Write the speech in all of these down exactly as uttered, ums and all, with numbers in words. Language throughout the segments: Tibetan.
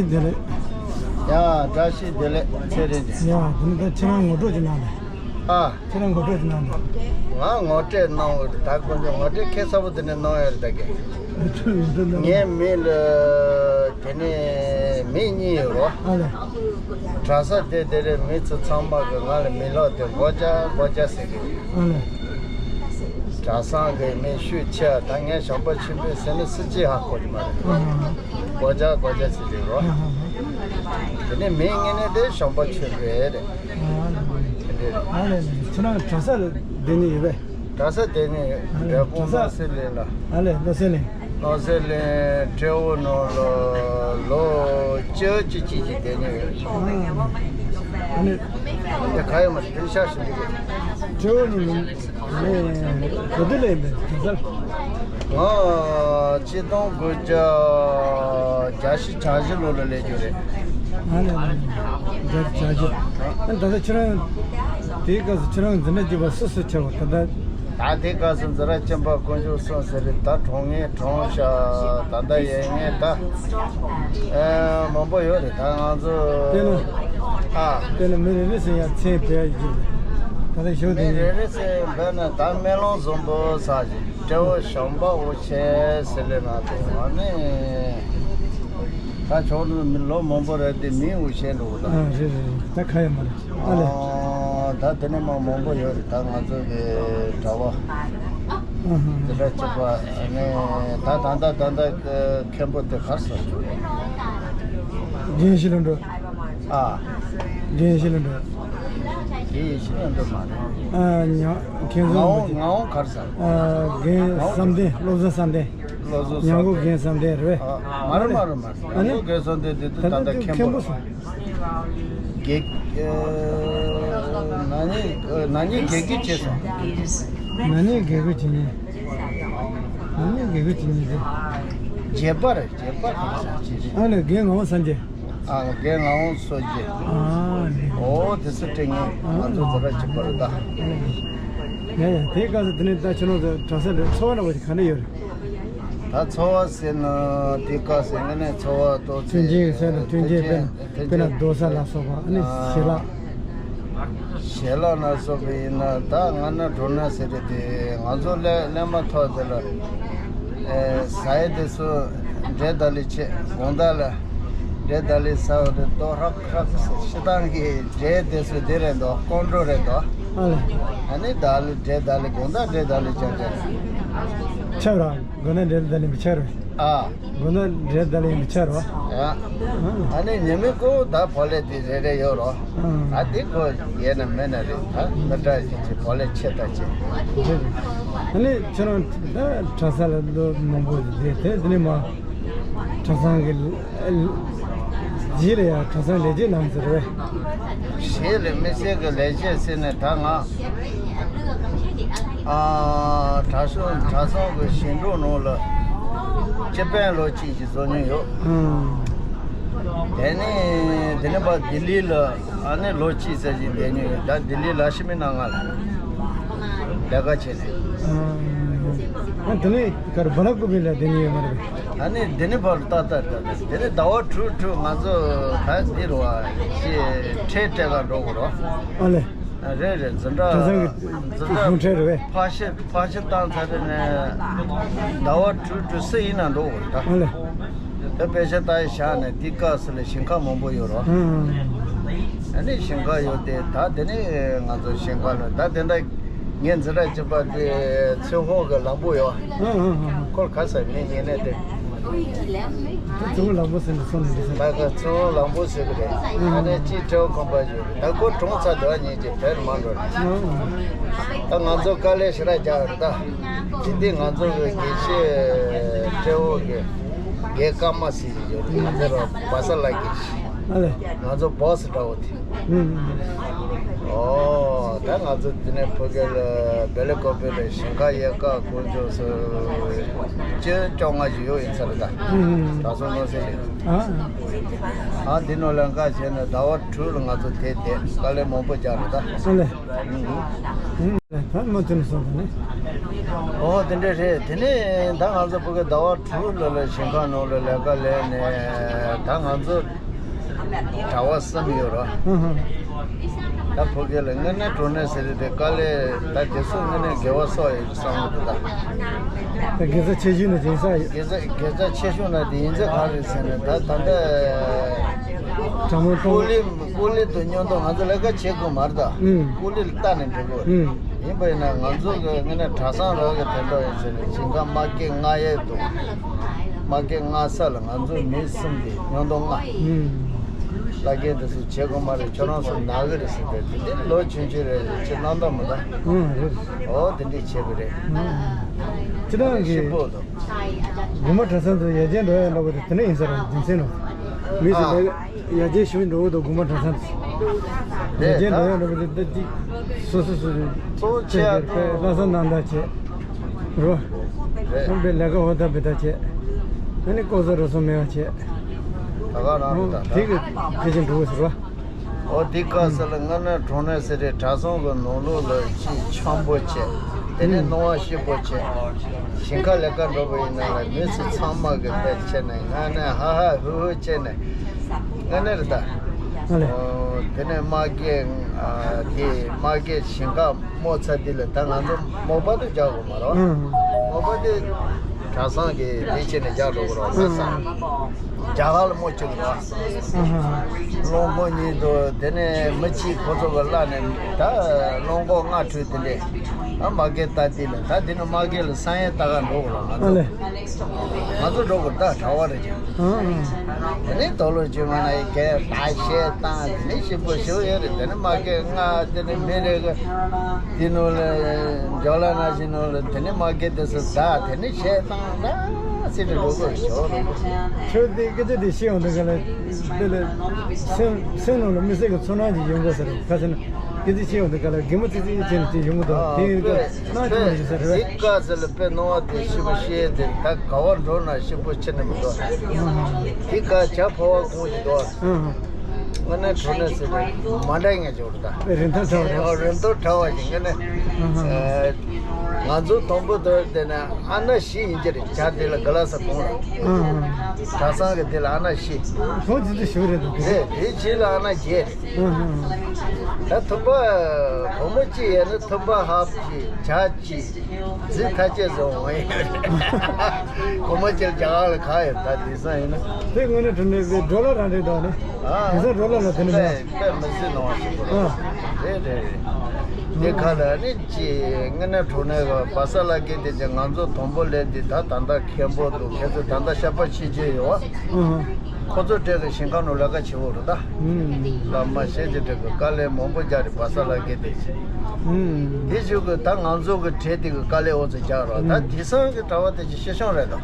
བདེ་ལེགས། ཡ། བཀྲ་ཤིས་བདེ་ལེགས། ཚེ་རིང་། ཡ། དེ་ནི་ད་ཁྱེད་རང་ངོ་སྤྲོད་ཅིག་གནང་དང་། ཨ། ཁྱེད་རང་ངོ་སྤྲོད་ཅིག་གནང་དང་། ང་ངོ་སྤྲོད་གནང་འོས་ད་ཁོང་ཚོ་ངོ་སྤྲོད་ཁེ་ས་པོ་དེ་ནས་གནང་ཡོད་རེད་ད་གི། ངའི་མིང་ལ་དེ་ནས་མི་གཉིས་ཡོད་རོ། ཨ་ལས། གྲྭ་ས་དེ་དེ་རེད། མི་ཚོ་ཚང་མ་གི་ང་ལ་མི་ལོག་དེ་མགོ་ཅག་མགོ་ཅག་ཟེར་གི། ཨ་ལས། གྲྭ་ཚང་གི་མི་ཤུགས་ཆེ་བ་ད་ངས་ཞོགས་པ་ཆེན་པོའི་ཟེར་ནས་སུ་གཅིག་ཧ་གོ་གི་མ་རེད། ཨ། མགོ་ཅག་མགོ་ཅག་ཟེར་གི་རོ། ཨ། དེ་ནས་མི་གཉིས་ནས་དེ་ཞོགས་པ་ཆེན་པོའི་རེད། ཨ་ལས། ཨ་ལས། ཁྱེད་རང་གྲྭ་ས་ལ་བསྡད་ནས་ཡོད་པས། གྲྭ་ས་དེ་ནི་ཨ་ལས། འབྲས་སྤུངས་གྲྭ་ས། བློ་གསལ་གླིང་ལ། ཨ་ལས། བློ་གསལ་གླིང་། བློ་གསལ་གླིང་སྤྲེའུ་ནང་ལ་ལོ་བཅུ་གཅིག་ཅིག་བསྡད་ནས་ཡོད། ཨ་ནི། དེ་ག་ཡོད་མ་རེད། དེ་ཤག་ཞིག་འདུག་སྤྲེའུ་ནང་ལ་ནི་ག་དུས་ལ་ཡིན་པས་གྲྭ་སར། ང་ཆིག་སྟོང་དགུ་བརྒྱ་བརྒྱད་ཅུ་གྱ་བཞི་ལོ་ལ་སླེབས་རྒྱུ་རེད། ཨ་ནི། ཨ་ནི། བརྒྱད་ཅུ་གྱ་བཞི། ཨ་ནི་ད་ལྟ་ཁྱེད་རང་དེའི་སྐབས་སུ་ཁྱེད་རང་འཛིན་གྲྭ་བརྒྱད་པ་སུ་སུ་ཁྱེར་བ་ད་ལྟ། ད་དེ་སྐབས་སུ་འཛིན་གྲྭ་གཅིག་པ་དཀོན་མཆོག་གསུམ་ཟེར་རེད། ད་གྲོངས་མཁན་གྲོངས་ཤག་ད་ལྟ་ཡོད་མཁན་ད་ཨེ་མང་པོ་ཡོད་རེད། ད་ང་ཚོ། དཔེར་ན། ཨ། དཔེར་ན་མི་རེ་རེ་ཟེར་ཡ་མཚན་བོས་ཡ་ཡིན་གྱི་རེད། ད་ལྟ་ཞོགས་དེ་མི་རེ་ཡིན། རེ་ཟེར་བས་ན་ད་སྨོན་ལམ་བཟང་པོ་ཟེར་གྱི། སྤྲེའུ་ཞོན་པ་འུ་ཆེ་ཟེར་ལེ་ན་དེ་ཨ་ནི། ད་ཆོག་ནི་མི་ལོ་མང་པོ་རེད་དེ་མིང་འུ་ཆེ་འགྲོ་གི་ད། ཨ་རེད་རེད་རེད། ད་ཁ་ཡ་མ་རེད། ཨ་ལས། ཨ། ད་དེ་ནས་མ་མང་པོ་ཡོད་རེད། ད་ང་ཚོ་གི་གྲྭ་པ། ཨ་ཧ། འཛིན་གྲྭ་གཅིག་པ་ནས་ད་ད་ད་ད་ད་མཁན་པོ་དེ་གར་སོང་། རྒན་ཤི་ལ་འགྲོ། ཨ། རྒན་ཤི་ལ་འགྲོ། རྒན་ཤི་ལ་འགྲོ་མ་རེད། ཨ། ཉ་མཁན་ཟོ། ང་འོང་ང་འོང་གར་ས། ཨ། རྒན་བསམ་གཏན། བློ་བཟང་བསམ་གཏན། བློ་བཟང་ཉང་གུ་རྒན་བསམ་གཏན་རེད་པས། ཨ། མ་རེད་མ་རེད་མ་རེད། ཨ་ནི། ང་ཚོ་རྒན་བསམ་གཏན་དེ་དུས་ད་ལྟ་ད་མཁན་པོ་མཁན་པོ་རེད། སོང་། དགེ། ཨ། ན་ནིང་ཨ། ན་ནིང་དགེ་བགོས་བྱས་སོང་། ན་ནིང་དགེ་བགོས་བྱས་ནས། ན་ནིང་དགེ་བགོས་བྱས་ནས་རེད། རྒྱས་པར་རྒྱས་པར་དང་ས་ཅི་རེད། ཨ་ནི་རྒན་ངག་དབང་སངས་རྒྱས། ཨ། རྒན་ངག་དབང་སངས་རྒྱས། ཨ་ནི། ཨོ་དེ་ཚོ་དྲན་ངེས། ཨ། ང་ཚོ་འཛིན་གྲྭ་གཅིག་པ་རེད་ད། ཡ་ཡ། དེའི་སྐབས་སུ་དེ་ནས་ད་ཁྱོད་རང་ཚོ་གྲྭ་ས་འདྲ་འཚོ་བ་འདྲ་བ་ཞིག་ག་འདྲ་ཡོད་རེད། ད་འཚོ་བ་ཟེར་ན་དེ་སྐབས་སུ་དངོས་གནས་འཚོ་བ་ཏོག་ཙམ། མཐུན་རྐྱེན་ཟེར་ན་མཐུན་རྐྱེན་དཔེར་ན་མཐུན་དཔེར་ན་རྐྱེན་རྡོ་ས་ལ་སོགས་པ། ཨ་ནི། ཨ། ཞལ་ལག་ཞལ་ལག་ལ་སོགས་པ་ཡིན་ན་ད་ང་ན་གྲོ་ན་ཟེར་རེད་དེ། ང་ཚོ་གླེ་གླེ་མ་ཐོག་དེ་ལ་ཨེ་ཟ་ཡས་དེ་ཚོ་འབྲས་དང་ལི་ཆེ་དགོང་དག་ལ་འབྲས་དང་ལི་ཟ་བ་དེ་ལྟོ་ཧྲག་ཧྲག་ཟེར། ཤི་སྟངས་ཀྱི་འབྲས་དེ་ཚོ་དེ་རེད་འདུག་ཀོང་ཀྲོ་རེད་འདུག་ཨ་ལས། ཨ་ནི་ད་ལི་འབྲས་དང་ལི་དགོང་དག་འབྲས་དང་ལི་ཅང་ཅང་། ཆབ་ར། དགོང་དག་འབྲས་དང་ལི་མི་ཆར་བས། ཨ། དགོང་དག་འབྲས་དང་ལི་མི་ཆར་བ། ཨ། ཨ་ནི་ཉི་མའི་ཀོ་ད་བག་ལེབ་དེ་རེ་རེ་ཡོད་རོ། ཨ། ད་དེ་ཁོ་ཡས་ན་མེད་ན་རེད། ད་མི་འདྲ་ཞིག་ཅིག་བག་ལེབ་ཆེ་ད་ཆེ། ཨ་ནི་ཁྱེད་རང་ད་གྲྭ་ས་ལ་ལོ་མང་པོ་ཞིག་བསྡད་དེ། དེ་ནས་མ་གྲྭ་ཚང་གི་རྗེས་ལ་ཡང་གྲྭ་ཚང་ལས་བྱེད་གནང་ཟེར་བས། གཞིས་ལ་མི་སེར་གྱི་ལས་བྱེད་ཟེར་ནས་ད་ང་ཨ་གྲྭ་ཚང་གྲྭ་ཚང་གི་ཞིང་འབྲོག་ནང་ལ་སྤྱི་དཔོན་ལོ་གཅིག་ཅིག་བཟོ་མྱོང་ཡོད། ཨང་། དེ་ནས་དེ་ནས་ཕར་ལྡི་ལི་ལ་ཨ་ནི་ལོ་གཅིག་ཙམ་ཞིག་བསྡད་མྱོང་ཡོད། ད་ལྡི་ལི་ལ་ཤི་མི་ནང་ང་ལ་ལས་ཀ་བྱས་ནས། ཨ། དེ་ནས་གར་བ་ལ་ཀུ་པི་ལ་བསྡད་མྱོང་ཡོད་མ་རེད། ཨ་ནི་དེ་ནས་ཕར་ཏག་ཏག་ཏག་ཏག་དེ་ནས་ཟླ་བ་དྲུག་དྲུག་ང་ཚོ་ད་འདི་རུ་བ་ཞེས་ཁྲལ་སྤྲད་ག་འགྲོ་དགོས་རོ། ཨ་ལས། རེད་རེད། འཛིན་གྲྭ་གྲྭ་ཚང་གི་འཛིན་གཞུང་ཁྲལ་རེད་པས། ཕར་ཕྱིན་ཕར་ཕྱིན་བཏང་ཚར་རེ་ནས་ཟླ་བ་དྲུག་དྲུག་སུ་ཡིན་ན་འགྲོ་དགོས་རེད་ད། ཨ་ལས། ད་དཔེ་ཆ་ལྟ་ཡི་བཞག་ནས་དེ་སྐབས་སུ་ལ་ཞིང་ཁ་མང་པོ་ཡོད་རོ། ཨ་ནི་ཞིང་ཁ་ཡོད་དེ་ད་དེ་ནས་ང་ཚོ་ཞིང་ཁ་ལ་ད་དེ་འདྲ་ངས་འཛིན་གྲྭ་གཅིག་པ་དེ་ཚོད་དཔག་གི་ལམ་བུ་ཡོད། ཁོ་ལ་ག་ས་མི་ཡིན་ནས་དེ། ད་གཙོ་བོ་ལམ་བུ་ཟེར་ནས་སོང་ནས་འདི་ཟེར། ད་ག་གཙོ་བོ་ལམ་བུ་ཟེར་གི་རེད། ཨ་ནི་ཅི་སྤྲེའུ་ཁང་པ་ཡོད་རེད། ད་ཁོ་གྲོངས་ཚར་དུས་ཉིད་ཀྱི་བེར་མ་འགྲོ་རེད། ད་ང་ཚོ་དཀའ་ལས་ཞེ་དྲག་རྒྱག་རེད་ད། དེ་དུས་ང་ཚོ་གི་དགེ་བཤེས་སྤྲེའུ་གི་རྒན་ཀརྨ་ཟེར་གྱི་ཡོད་རེད། ང་ཚོ་ར་བ་ས་ལ་དགེ་བཤེས། ཨ་ལས། ང་ཚོ་སྦོ་སི་འདྲ་བོ་དེ། ཨོ། ད་ང་ཚོ་དེ་ནས་ཕ་གི་ལ་སྦེལ་ཀོབ་ལ་ཞིང་ཁ་ཡལ་ག་བསྐོར་འཇོག་སུ་ཅི་བཅོ་ལྔ་ཞིག་ཡོད་ཡིན་ས་རེད་ད། གྲྭ་ཚང་ནོར་སྲིད་ལས། ཨ། ཨ་འདི་ནོར་ལས་ཀ་བྱས་ནས་ཟླ་བ་དྲུག་ལ་ང་ཚོ་དེ་བསྡད། དཀའ་ལས་མང་པོ་རྒྱག་རེད་ད། ཨ་ལས། ད་མ་ཐོན་སོང་ད་ནི། ཨོ་དེ་འདྲ་རེད། དེ་ནས་ད་ང་ཚོ་ཕ་གི་ཟླ་བ་དྲུག་ལ་ལ་ཞིང་ཁ་ནང་ལ་ལས་ཀ་ལས་ནས་ད་ང་ཚོ་གྲྭ་པ་གསུམ་ཡོད་ར། ཧུ་ཧུ། ད་ཕ་གི་ལ་དངོས་གནས་དྲང་གནས་ཟེར་དེ་དཀའ་ལས་ད་དེ་ཚོ་དངོས་གནས་དགེ་བ་སོགས་ཡོད་བསམ་གི་འདུག་ད། ད་དགེ་རྩ་ཆེ་ཤོས་ནི་སྦྱིན་སྲེག་ཡོད། དགེ་རྩ་དགེ་རྩ་ཆེ་ཤོས་ན་དེ་ཡིན་ཚེ་གང་རེད་ཟེར་ན་ད་ད་ལྟ་གྲྭ་མང་ཀོ་ལི་ཀོ་ལི་དུ་ཉོན་དུ་ང་ཚོ་ལས་ཀ་བྱེད་དགོས་མ་རེད་ད། ཀོ་ལི་ལ་ལྟ་ནས་འགྲོ་དགོས་རེད། ཡིན་པ་ཡིན་ན་ང་ཚོ་གི་དངོས་གནས་གྲྭ་ཚང་རང་གི་དོན་དག་ཡིན་ཟེར་ནས་ཞིང་ཁ་མ་སྐྱེས་ལྔ་ཡས་འདུག་མ་སྐྱེས་ལྔ་ས་ལ་ང་ཚོ་མི་གསུམ་གྱིས་ཉོན་དུ་ལྔ། བླ་རྒན་དེ་ཚོས་བྱེད་དགོས་མ་རེད། ཁྱོད་རང་ཚོ་ན་གི་རེད་ཟེར་ཏེ་དེ་འདྲའི་ལོ་ཆུང་ཆུང་རེད་ཅེས་གནང་དོགས་མི་འདུག་ཨང་རེད། ཨོ་དེ་འདྲས་བྱས་པ་རེད། ཁྱེད་རང་གི་ཤི་པོ་དང་། དགོན་པ་གྲྭ་ཚང་དུ་ཡར་རྒྱས་འགྲོ་ཡ་འདྲ་པོ་དེ་དེ་འདྲ་ཡིན་ས་རེད་རྒྱུ་མཚན་ནོ། མི་ཚོ་ཨ། ལས་ཡར་རྒྱས་ཞུ་འགྲོ་འོ་དང་དགོན་པ་གྲྭ་ཚང་དུ་རེད་ཡར་རྒྱས་འགྲོ་ཡ་འདྲ་པོ་དེ་ད་ཅིག་སོ་སོ་སོ་སོ་གཙོ་བོ་ཆེ་ཡ་ཆེ་ལྷག་བསམ་རྣམ་དག་བྱས་རོ། རེད། ཁོང་པའི་ལས་ཀ་འོ་ད་བེ་ད་བྱས། ཨ་ནི་ལྐོག་ཟ་རུལ་སུངས་མེད་པ་བྱས། ད་ག་རང་རེད་ད་དེ་གི་ཕལ་ཆེར་འགྲོ་གི་ཟེར་བ། ཨོ་དེ་སྐབས་སུ་ལ་སྔ་ན་གྲོང་ནས་ཟེར་རེད། གྲྭ་ཚང་གི་ནང་ལོགས་ལ་ཅིག་འཆམ་པོ་བྱས། དེ་ནས་སྣང་བ་སྐྱིད་པོ་བྱས། ཞིང་ཁ་ལས་ཀ་འགྲོ་བ་ཡིན་ན་ལ་མི་ཚོ་ཚང་མ་གི་ཕེབས་བྱས་ནས་སྔ་ན་ཧ་ཧ་ཧུ་ཧུ་བྱས་ནས་སྔ་ན་རེད་ད། ཨ་ལེ། ཨོ་དེ་ནས་མ་སྐད་ཨ་དེ་མ་སྐད་ཞིང་ཁ་རྨོ་ཚར་དུས་ལ་ད་ང་ཚོ་རྨོ་པ་དུ་རྒྱག་དགོས་མ་རེད་བ། ཨང་། རྨོ་པ་དེ་གྲྭ་ཚང་གི་ལས་བྱེད་ནས་རྒྱག་འགྲོ་དགོས་རེད་བ། ཨང་། གྲྭ་ཚང་རྒྱ་གར་ལ་རྨོ་བྱེད་དགོས་རེད་བ། ཨང་། རླངས་འཁོར་གཉིས་འདུག་དེ་ནས་མི་གཅིག་ཁོ་ཚོ་གི་བརླག་ནས་ད་རླངས་འཁོར་ལྔ་འཕྲོས་དེ་འདྲས་ཨ་མ་སྐད་ལྟ་དུས་ལ་ད་དེ་ནས་མ་སྐད་ལ་ས་ཡན་ལྟ་ག་འགྲོ་དགོས་རེད་ང་ཨ་ཚོ། ལེ། ང་ཚོ་འགྲོ་དགོས་རེད་ད་གྲྭ་པ་རེད་ཀྱང་། ཨང་ཨང་། དེ་ནས་དོ་ལོ་ཅི་མ་ན་ཡི་གེ་ད་བཤད་སྟངས་དེ་ནས་ཞིབ་པོ་ཞིག་ཡོད་རེད། དེ་ནས་མ་སྐད་ལྔ་དེ་ནས་མི་རེ་གི་དེ་ནོ་ལ་འཇོ་ལ་ན་ཞིག་ནོ་ལ་དེ་ནས་མ་སྐད་དེ་སུ་ད་དེ་ནས་བཤད་སྟངས་ད་སི་ཏྲི་འགྲོ་དགོས་ཞོ་རེད། ཁྱོད་དེ་སྐད་ཆ་དེ་ཤེས་ཡོང་དུས་ག་ལ་དེ་ལ་སེམས་སེམས་ནང་ལ་མི་སེམས་ཀྱི་ཚོར་སྣང་ཅིག་ཡོང་དགོས་ཟེར་ག་ཚོད་ན་སྐད་ཆ་ཤེས་ཡོང་དུས་ག་ལ་གད་མོ་ཙི་ཙི་བྱས་ནས་དེ་ཡོང་གི་འདུག་དེ་ཡིན་དུས། ནང་ཆུང་བ་ཞིག་ཟེར་རེད། དེ་སྐབས་སུ་ལ་དཔེ་སྣང་བ་དེ་ཞིབ་པོ་ཤེས་དེ་ད་ག་བ་འགྲོ་ན་ཞིབ་པོ་ཕྱིན་ནས་མི་འདུག་དེ་སྐབས་བྱ་ཕོ་བ་གོང་ཞིག་འདུག་དངོས་གནས་དྲང་གནས་ཟེར་དུས་མ་འདྲ་ངེས་ཅོར་ད། རིན་ཐང་ཕྲ་བ་རེད། རིན་ཐང་ཕྲ་བ་ཞིག་དངོས་གནས། ང་ཚོ་དང་པོ་དེར་བལྟས་ན་ཨ་ན་བཞི་ཡིན་གྱི་རེད། བྱ་དེ་ལ་ག་ལ་ས་གོང་ལ། གྲྭ་ཚང་གི་དེ་ལ་ཨ་ན་བཞི། ཁོང་ཚོ་དེ་ཞུ་རེད་འདུག་དེ་དེ་ཕྱི་ལ་ཨ་ན་བརྒྱད་རེད། ད་ཐུབ་པ་བུ་མོ་གཅིག་ཡོད་ན་ཐུབ་པ་ཧབ་གཅིག་བྱ་གཅིག་རྫི་ཐ་ཆད་བཟོ་འོང་ཡོད་རེད། བུ་མོ་གཅིག་རྒྱ་གར་ལ་ག་ཡོད་ད་དེང་སང་ཡིན་ན། དེ་དངོས་གནས་དྲང་གནས་པའི་འགྲོ་ལ་རང་རེད་དོ་ནི། ཨ་དེང་སང་འགྲོ་ལ་ལ་དེ་ནི་མེད། དཔེ་མི་སྲིད་ནོར་བ་ཞིག་པོ་རེད། རེད་རེད་རེད། དེ་ཁ་ལ་ནི་ཅི་དངོས་གནས་དྲང་གནས་པ་ས་ལ་སྐད་དེ་ཅི་ང་ཚོ་དང་པོ་ལས་དེ་ད་ད་ལྟ་མཁན་པོ་འདུག་ཁྱེད་ཚོ་ད་ལྟ་ཤ་པ་ཕྱི་རྒྱལ་ཡོད་བ། ཁོ་ཚོ་གྲས་ཀྱི་ཞིང་ཁ་ནང་ལས་ཀ་བྱེད་འོ་རེད་ད། བླ་མ་ཤེས་ཀྱི་གྲས་ཀྱི་དཀའ་ལས་མང་པོ་རྒྱག་རེད་བ་ས་ལ་སྐད་དེ། དེ་ཞུ་གི་ད་ང་ཚོ་གི་གྲས་དེ་གི་དཀའ་ལས་འོ་ཚོ་རྒྱག་རོགས་ད་དེང་སང་གི་གྲྭ་པ་དེ་ཅི་ཤེས་ཤོང་རེད་ད།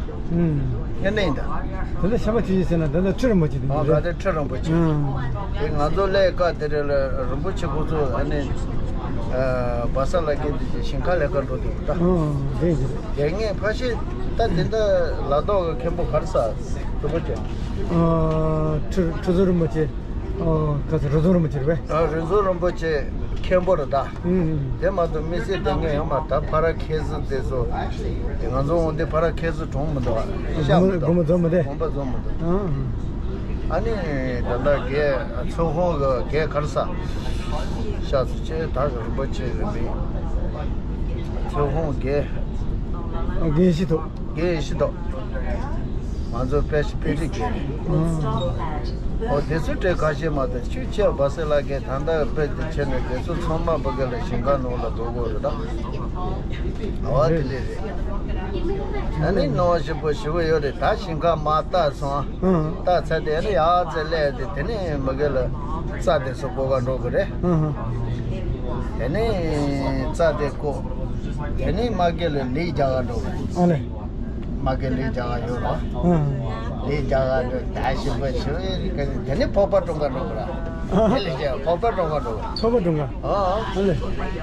ངས་ནས་ཡིན་ད། དེ་ལ་ཤ་པ་ཆུ་ཡིས་ཟེར་ན་དེ་ལ་ཁྲི་རིན་པོ་ཆེ་དེ་ཨ་ཡིན་ག་རེད། དེ་ཁྲི་རིན་པོ་ཆེ། དེ་ང་ཚོ་ལས་ཀ་དེ་རེད་ལ་རིན་པོ་ཆེ་ཁོ་ཚོ་ཨ་ནི། བ་ས་ལ་སྐད་དེ་ཅི་ཞིང་ཁ་ལས་ཀ་འགྲོ་དུས་ད། དེ་ཡིན་གྱི་རེད། དེ་ངས་ཕ་ཤི་ད་དེ་འདྲ་ལ་དོག་གི་མཁན་པོ་གར་ས་རིན་པོ་ཆེ། ཁྲི་ཁྲི་ཚོ་རིན་པོ་ཆེ། ཨོ། ག་ཚོད་རི་ཛོན་རིན་པོ་ཆེ་རེད་པས། ཨ་རི་ཛོན་རིན་པོ་ཆེ་མཁན་པོ་རེད་ད། ཨུམ། དེ་མ་གཏོགས་མི་སེར་དེ་སྔོན་ཡང་མ་ད་ཕ་ར་ཁེ་སི་དེ་ཚོ། ང་ཚོ་འོང་དེ་ཕ་ར་ཁེ་སི་གྲོང་མི་འདུག་ཨ། ཤ་མི་འདུག་དགོན་པ་འཛོམས་མི་འདུག་ཨ། ཨ་ནི་ད་ལྟ་རྒན་ཚོ་ཁོང་གི་རྒན་གར་ས། ཤ་ཚོ་ཆེ་ད་གི་རིན་པོ་ཆེ་རེད་མི། ཚོ་ཁོང་རྒན། ཨ། རྒན་ཤི་ཐོག་རྒན་ཤི་ཐོག་ང་ཚོ་དཔེ་ཆ་དཔེ་ཁྲིད་རྒན་རེད། ཨོ་དེ་ཚོ་གྲས་ཁ་ཤས་མ་གཏོགས་ཆུ་ཆེ་བ་སེ་ལ་རྒན་ད་ལྟ་དཔེ་དེ་ཆེ་ནས་དེ་ཚོ་ཚང་མ་བུ་ག་ལ་ཞིང་ཁ་ནང་ལ་འགྲོ་དགོས་རེད་ད། ཨ་བ་དེ་ལས་རེད། ད་ནི་ནོར་ཞིབ་པོ་ཞུ་གི་ཡོད་རེད། ད་ཞིང་ཁ་མ་བཏབ་སོང་། ཨང་། བཏབ་ཚར་དེ་ནི་ཡར་ཙེ་སླེབས་དེ་དེ་ནི་མི་ག་ལ་རྩྭ་དེ་ཚོ་བརྐོ་ག་འགྲོ་གི་རེད། ཨང་། དེ་ནི་རྩྭ་དེ་བརྐོ། དེ་ནི་མ་ག་ལ་ལས་རྒྱག་ག་འགྲོ་གི་རེད། ཨ་ལེ། མ་གི་ལས་རྒྱག་ག་ཡོད་ར། ཨང་། ལས་རྒྱག་ག་ཡོད་ད་ཞིབ་པོ་ཞུ་ཡི་རེད། དེ་ནི་ཕོར་པ་བཀྲོང་ག་འགྲོ་གི་ར། ཨ། དེ་ལས་རྒྱག་ཕོར་པ་བཀྲོང་ག་འགྲོ་གི་ར། ཕོར་པ་བཀྲོང་ག་ཨ། ཨ་ལེ།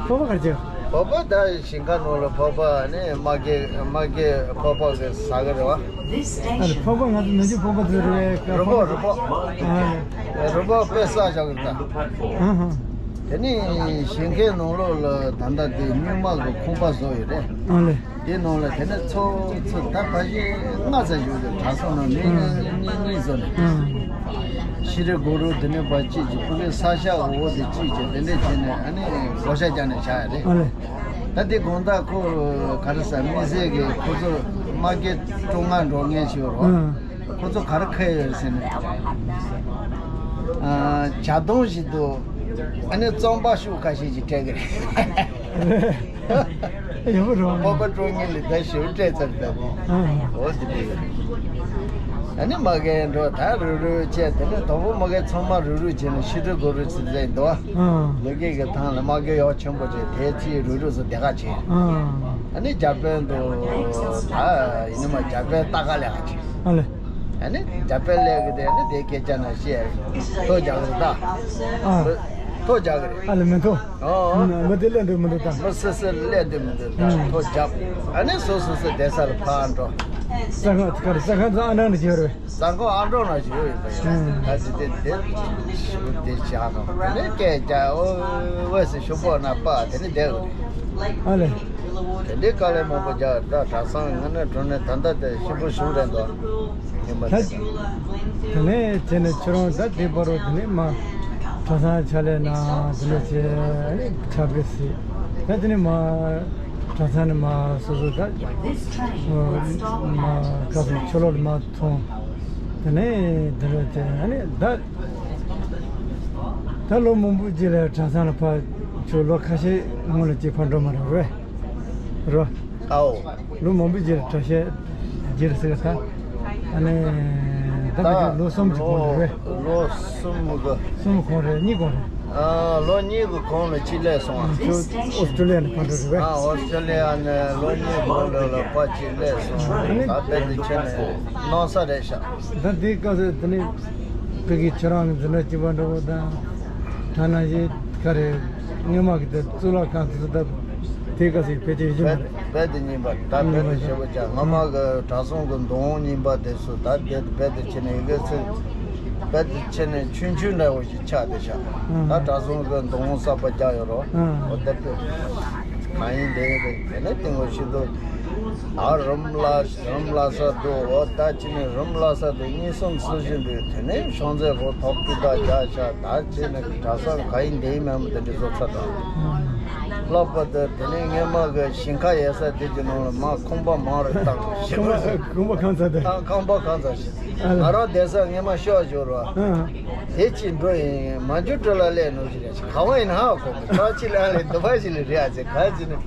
ཕོར་པ་ག་རེ་བྱེད། ཕོར་པ་ད་ཞིང་ཁ་ནང་ལ་ཕོར་པ་ནི་མ་གི་མ་གི་ཕོར་པ་གི་ཟ་གི་རེད་བ། ཨ་ལེ། ཕོར་པ་ང་ཚོ་ནུ་རྒྱུ་ཕོར་པ་དེ་རེད་པས། རི་བོ་རི་བོ། ཨ་ལེ། རི་བོ་དཔེ་ཟ་བཞག་གི་རེད་ད། ཨ་ཧ། དེ་ནས་ཞིང་ཁའི་ནང་ལོགས་ལ་ད་ལྟ་དེ་སྨྱུག་མ་གི་ཁང་པ་བཟོ་ཡོད་རེད། ཨ་ལེ། དེ་ནང་ལ་དེ་ནས་ཚོ་ཚོ་ད་ཕལ་ཆེར་ལྔ་ཙམ་བཞུགས་འདུག་གྲྭ་ཚང་ནང་མི་ཨ། གཉིས་གཉིས་བཟོ་ནས། ཨ། ཤི་རི་གུ་རུ་དེ་ནས་ཕར་གཅིག་གཅིག་ཕ་གིའི་ས་ཞབས་འོག་དེ་གཅིག་གཅིག་དེ་འདྲས་བྱས་ནས་ཨ་ནི་བགོ་བཤའ་རྒྱག་ནས་བཞག་ཡ་རེད། ཨ་ལེ། ད་དེ་དགོང་དག་ཁོ་ག་རེ་ཟ་མི་ཟས་ཀྱི་ཁོ་ཚོ་མ་སྐད་ཀྲུང་ང་འགྲོ་ངེས་ཤིག་ཡོད་རོགས། ཨ། ཁོ་ཚོ་ག་རེ་ཁ་ཡོད་ཟེར་ནས། ཨ། ཇ་དོང་ཞིག་འདུག་ཨ་ནི་རྩམ་པ་ཤུགས་ཁ་ཤས་ཅིག་སྤྲད་ཀྱི་རེད། ཡག་པོ་རེད། སྤོབས་པ་སྤྲོ་ངེས་ལི་ད་ཞིབ་སྤྲད་ཚར་ད་དེ། ཨ། འོ་དེ་འདྲ་ཡོད་རེད། ཨ་ནི་མ་གའི་འགྲོ་ད་རུ་རུ་བྱས་དེ་ནས་དོ་པོ་མ་གའི་ཚང་མ་རུ་རུ་བྱས་ནས་ཤི་ཏུ་གོ་རུ་ཚིག་ཟེར་འདུག་ཨ། ལུ་གེ་གི་ཐང་ལ་མ་གའི་ཡོག་ཆེན་པོ་བྱས་དེ་ཚིག་རུ་རུ་སུ་དེ་ག་བྱས། ཨ། ཨ་ནི་རྒྱ་དཔོན་དུ་ད་ཡིན་ནི་མ་རྒྱ་དཔོན་ལྟ་ག་ལས་ག་བྱས། ཨ་ལེ། ཨ་ནི་རྒྱ་དཔོན་ལས་གི་དེ་ནི་དེ་སྐད་ཆ་ན་བཤད། ཐོ་རྒྱག་གི་རེད་ད། ཨ། ཐོ་རྒྱག་གི་རེད། ཨ་ལེ་མི་ཐོ། ཨོ། མི་དེ་ལས་འདུག་མི་འདུག་ད། མི་སི་སི་ལས་འདུག་མི་འདུག་ད། ཨ། ཐོ་རྒྱབ། ཨ་ནི་སོ་སོ་སོ་བསྡད་ས་ལ་ཕར་འགྲོ། ས་ཁང་ག་རེ་ས་ཁང་ཚང་ཨ་ནང་ནས་བརྒྱབ་རེད། ས་ཁང་ཨ་འགྲོ་ན་ཞུ་ཡོད་པ་ཡིན། ཨ། ད་ཅི་དེ་དེ་ཞུ་དེ་བྱ་དང་དེ་ནས་སྐད་རྒྱག་ཨོ་ཝེ་སི་ཞུ་པོ་ན་པ་དེ་ནས་བསྡད་དགོས་རེད། ཨ་ལེ། དེ་འདྲའི་དཀའ་ལས་མང་པོ་རྒྱག་ད་གྲྭ་ཚང་ངོས་ནས་གྲོ་ནས་ད་ལྟ་དེ་ཞིམ་པོ་ཞིག་རེད་འདུག་ཉི་མ་ད་དེ་དེ་ནས་དེ་ནས་ཁྱོད་རང་ད་དེ་བར་དུ་དེ་ནས་མ་གྲྭ་ཚང་ཕྱག་ལས་གནང་དེ་ནས་བྱས་ཕྱག་དཔེ་གཟིགས་ད་དེ་ནས་མ་གྲྭ་ཚང་ནས་མ་སོ་སོ་ད་མ་ག་ཚོད་ཆོས་ལོག་ལ་མ་ཐོན། དེ་ནས་དེ་ནས་དེ་ནས་ད་ད་ལོ་མང་པོ་རྗེས་ལ་གྲྭ་ཚང་ལ་ཕར་ཁྱོད་ལོ་ཁ་ཤས་སྔོན་ལ་སྐྱེས་ཕར་འགྲོ་མ་རེད་རེད། རོ། ཨའོ། ལོ་མང་པོའི་རྗེས་ལ་གྲྭ་ཤག་རྗེས་ལ་ཟེར་ག་ད། ཨ་ནི། ད་ད་ལོ་གསུམ་གྱི་གོང་རེད་པས། ལོ་གསུམ་གི། གསུམ་གོང་རེད་གཉིས་གོང་རེད། ཨ་ལོ་གཉིས་ཀྱི་གོང་ལ་གཅིག་སླེབས་སོང་ཨ། ཁྱོད་ཨོ་སི་ཀྲོ་ལི་ཡ་ནས་ཕར་འགྲོ་རེད་པས། ཨ་ཨོ་སི་ཀྲོ་ལི་ཡ་ནས་ལོ་གཉིས་གོང་ལ་ལ་ཕར་གཅིག་སླེབས་སོང་། ཨ་ནི། ད་དཔེ་དེ་ཁྱེད་ནས་གནང་ས་རེད་ཤག་ད་དེའི་སྐབས་སུ་དེ་ནི་ཕ་གི་ཁྱེད་རང་གི་འཛིན་གྲྭ་གཅིག་པ་འདྲ་བོ་དང་། ཐ་ན་ཡི་ག་རེ་སྔོན་མ་གི་དེ་གཙུག་ལག་ཁང་དེ་ཚོ་ད་དེའི་སྐབས་སུ་ཕལ་ཆེར་ཡོད་ཀྱི་མ་རེད། རྦད་དེ་རྙིང་པ་ད་རྦད་དེ་ཞེ་པོ་ཅག་སྔ་མ་གི་གྲྭ་ཚང་གི་མདོ་དབང་རྙིང་པ་དེ་ཚོ་ད་དེ་རྦད་དེ་ཕྱིན་ནས་ཡི་གེ་ཚིག་རྦད་དེ་ཕྱིན་ནས་ཆུང་ཆུང་འདྲ་བོ་ཞིག་ཆགས་བསྡད་ཤག་ད་གྲྭ་ཚང་གི་མདོ་དབང་གསར་པ་རྒྱག་ཡོད་རོགས། ཨོ་དེ་དཔེ་གང་ཡིན་དེ་ཡིན་དེ་དེ་ནས་ཏིང་ངོ་ཤི་དོ། ཨ་རུམ་ལ་རུམ་ལ་ས་དུ་འོ་ད་ཅི་ནས་རུམ་ལ་ས་དུ་གཉིས་གསུམ་སུ་བཞི་འདུག་དེ་ནས་ཤོང་ཚད་གོ་ཐོག་ཏུ་ད་རྒྱ་ཤ་ད་ཅི་ནས་གྲྭ་ས་ག་ཡིན་དེ་ཡིན་མེད་མོ་དེ་འདྲ་བཟོ་ཚར་དང་། ལྷག་པར་དུ་དེ་ནས་སྔོན་མ་གི་ཞིང་ཁ་ཡོད་ས་དེ་གི་ནང་ལ་མ་ཁང་པ་མང་རུ་བཏང་ཞིང་ཁ་ཁང་པ་ཁང་ཚ་དེ་ཁང་པ་ཁང་ཚ་ཞིག་ང་རང་བསྡད་ས་སྔོན་མ་ཤོག་བཞུར་བ། དེ་ཅི་འགྲོ་ཡིན་མ་འཇུ་སྤྲོ་ལ་སླེབས་ནོ་ཞིག་རེད། ག་བ་ཡིན་ཧ་གོ་མི་ཁ་ཅི་ལ་ལས་འདི་བ་ཞིག་ལ་རེད་ཨ་ཙེ་ག་ཅི་ནི།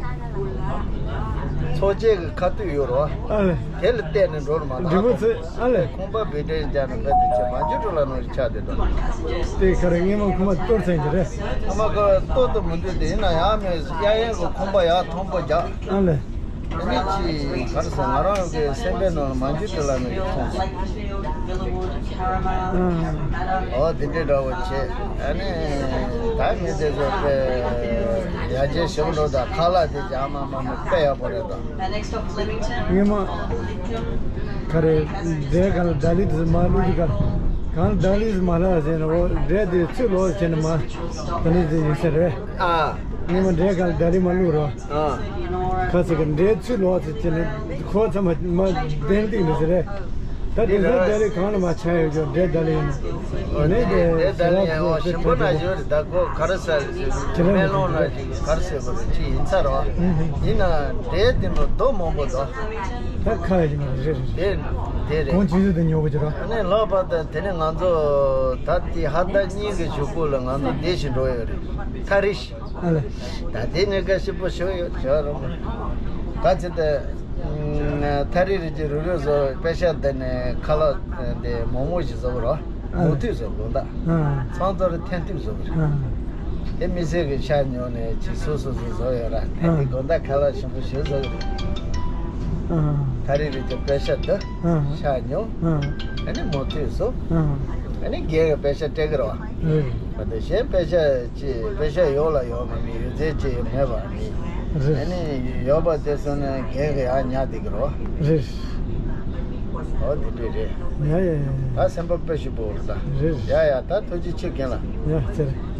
ཚོགས་ཆེན་གྱི་ཁ་ཐུག་ཡོད་རོ། ཨ་ལེ། དེ་ལ་བལྟས་ནས་འགྲོ་རུ་མ་འགྲིག་པོ་ཚེ་ཨ་ལེ། ཁོང་པ་བེ་ཏྲེན་རྒྱག་ནས་བེ་ཏྲེན་ཆེ་མ་འཇུ་སྤྲོ་ལ་ནོ་ཞིག་ཆགས་བསྡད་འདུག་དེ་ག་རེ་སྔོན་མ་ཁོ་མ་གཏོར་ཚན་གྱི་རེད། ཨ་མ་ཁོ་གཏོར་དུ་མི་འདུག་དེ་ཡིན་ན་ཡང་མེད་གཡས་གཡོན་གྱི་ཁོང་པ་ཡར་མཐོན་པོ་རྒྱག་ཨ་ལེ། དེ་ནས་ཅི་ག་རེ་ཟེར་ང་རང་གི་སེམས་པའི་ནང་ལ་མ་འཇུ་དེ་ལ་ནི་མཐོང་སོང་། ཨ། ཨོ་དེ་འདྲའི་འདྲ་བོ་བྱས་ཨ་ནི་ད་མི་དེ་ཚོ་དཔེ་ཡར་རྒྱས་ཞིག་འགྲོ་དང་ཁ་ལག་དེ་ཅང་མ་མ་མི་དཔེ་ཡག་པོ་རེད་དང་། སྔོན་མ་ག་རེ་འབྲས་གང་ལ་ལྡ་ལི་དེ་མ་བླུགས་དུས་ག་གང་ལྡ་ལི་དེ་མ་ལྷག་ཟེར་ན་འོ་འབྲས་དེ་ཚུར་ལོག་བྱས་ན་མ་ལྡ་ལི་དེ་ཡིན་ས་རེད། ཨ། སྔོན་མ་འབྲས་གང་ལ་ལྡ་ལི་མ་བླུགས་རོགས། ཨ། ཁ་ཚིག་གི་འདྲའི་ཚུལ་ལོག་ཚུལ་བྱས་ནས་ཁོ་ཚང་མ་མ་བདེན་འདུག་ནི་ཟེར་རེད། ད་དེང་སང་ལྡ་ལི་གང་ལ་མ་ཆགས་ཡོད་ཀྱང་འདྲའི་ལྡ་ལི་ཡིན། ཨོ་ནི་དེ་དེ་ལྡ་ལི་ཡང་ཨོ་ཞིམ་པོ་ན་ཡོད་རེད། ད་ཁོ་ག་རེ་ཟེར་ཁྱེད་རང་མེ་ལོང་ན་ཅིག་ག་རེ་ཟེར་དགོས་རེད་ཅི་ཡིན་ཚར་བ། ཡིན་ན་འདྲའི་དེ་འདྲ་རྡོ་མང་པོ་འདུག་ད་ཁ་ཡ་ཞིག་མ་རེད་རེད། དེ་དེ་རེད། གོང་ཆུང་ཆུང་དུ་ཉོ་གི་ཅི་ར། ཨ་ནི་ལྷག་པར་དུ་དེ་ནི་ང་ཚོ་ད་དེ་ཧ་ད་གཉིས་ཀྱི་གཞུག་གུ་ལ་ང་ཚོ་བདེ་ཞིག་འགྲོ་ཡོད་རེད། ཐ་རི་ཤི། ཨ་ལེ། ད་དེ་ནས་དགའ་ཞིབ་པོ་ཞུ་ཡོད་བྱ་རོགས། ག་ཚོད་ད། ཐ་རི་རི་ཅི་རུ་རུ་བཟོ་པེ་ཤ་དེ་ནས་ཁ་ལག་དེ་མོག་མོག་ཞིག་བཟོ་གི་རོ། ཨ་ལེ། མུ་མཐུད་བཟོ་དགོས་ད། ཨ། ཚང་ཚོ་རུ་ཐན་ཐུབ་བཟོ་གི་རེད། ཨ། དེ་མི་ཚེ་གི་ཤ་ཉོ་ནས་ཅི་སོ་སོ་སོ་བཟོ་ཡོད་ར་དེ་ཨ། དེ་དགོས་ད་ཁ་ལག་ཞིམ་པོ་ཞིག་བཟོ་གི་རེད། ཨ། ཐ་རི་རི་ཅི་པེ་ཤ་དེ་ཨ། ཤ་ཉོ། ཨ། ཨ་ནི་མུ་མཐུད་བཟོ། ཨ། ཨ་ནི་རྒན་གི་པེ་ཤ་སྤྲད་གི་རོ། ཨ། བ་དེ་གཞན་པེ་ཤ། ཅེས་དཔེ་ཤ་ཡོད་ལ་ཡོད་མ་མི་ཡོད་ཚད་ཅེས་མེད་པ་མི། རེད། ཨ་ནི་ཡོད་པ་དེ་སོང་ན་རྒན་གི་ཡང་ཉག་དེ་གི་རོ། རེད། ཨོ་དེ་འདྲས་རེད། ཡ་ཡ་ཡ་ཡ། ད་སེམས་པ་དཔེ་ཞིག་པོ་རེད་ད། རེད། ཡ་ཡ་ད་ཐུགས་རྗེ་ཆེ་རྒན་ལགས། ཡ་ཚེ་རིང་།